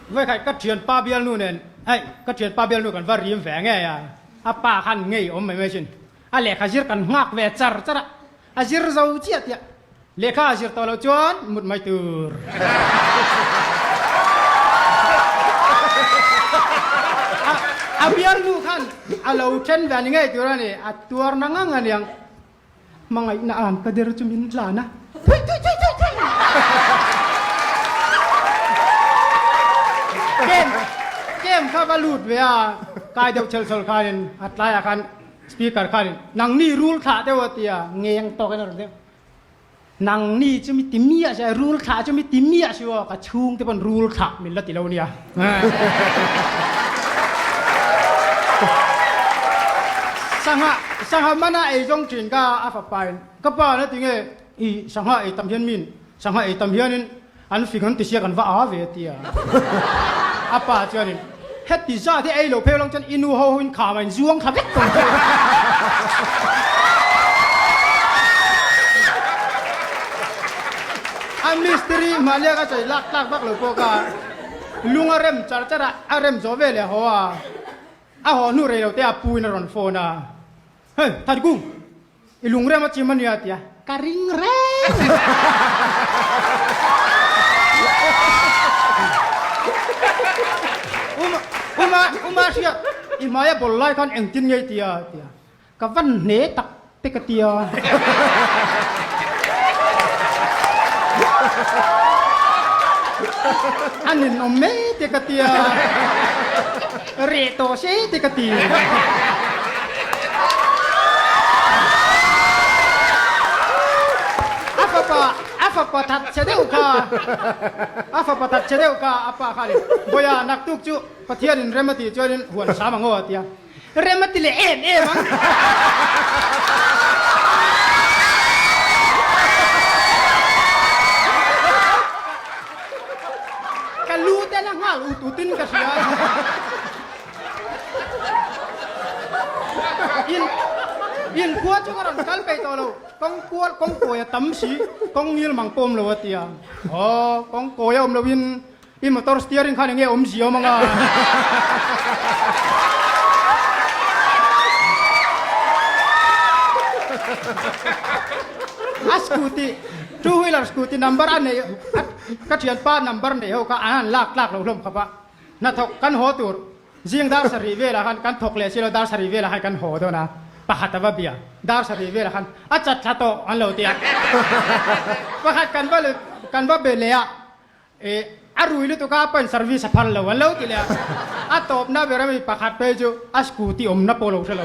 Vawikhat ka thianpa bialnu nen, hei ka thianpa bialnu kan va rim ve ngei a, a pa khan ngei awm mai mai sin. A lehkha zir kan nghak ve char char a, a zir zo chiah tiah lehkha a zir tawh loh chuan mut mai tur. A bialnu khan a lo then ve a ni ngei tur a ni, a tuar na ngang a niang. Hmangaihna an ka der chu min tlan a, thui thui thui thui thui! Kem kem kha va lut ve a, kai deuh chel chel khanin a tlaiah khan speaker khanin nangni rul thlah deuh a ti a, ngeng tawkin a rawn deuh. Nangni chu mi ti miah si a, rul thlah chu mi ti miah si aw, ka chhungte pawn rul thlah min la ti lo nia. Sangha, sangha mana ei zawng thin ka a fapa in, ka pa na tinge i sangha ei tam hian min, sangha ei tam hianin an fing an ti sia kan va a ve a ti a. A pa chuanin, heti zat hi ei lo phei lang chuan i nu ho ho in kham a in zuang thla vek tawh che. A mistiri hmahliak a sawi lak tlak vak lo pawh ka lung a rem char char a, a rem zawh veleh haw a, a haw hnu rei lo te a pu in a rawn phone a, Hei, Thatkung, I lungrem a chim ania tia ka ring reng. Uma uma uma hria i hmaia bol lai khan engtin ngei tia tia ka van hne tak te ka tia. A ninawm mai te ka tia reh tawh se te ka ti. A fapa a fapa that che deuh kha a fapa that che deuh kha a pa khan in Bawia naktuk chu Pathian in rem a tih chuan in huan hram ang aw a ti a. Rem a ti leh em em ang. Ka lu te la nghal ut ut in ka hria. In in khua chu ka rawn kal peih tawh lo. Kawng kual kawng kawi a tam si kawng ngil mang pawm lo a ti a. Aw kawng kawi a awm lo in I motor steering khan enge awm ziam anga? A scooty, two wheeler scooty number a nei ka thianpa number nei ho kha an han lak tlak lo hlawm khawp a. Hnathawk kan haw tur zing dar sarih velah khan kan thawk leh si lo dar sarih velah khan kan haw dawn a, pakhat a va bia dar sarih velah khan a chat thla tawh an lo ti a. Pakhat kan va kan va be leh a. E, a rui lutuk a, pawn service a phal lo an lo ti leh a. A tawpna ber ami pakhat phei chu a scooty awmna pawh lo hre lo.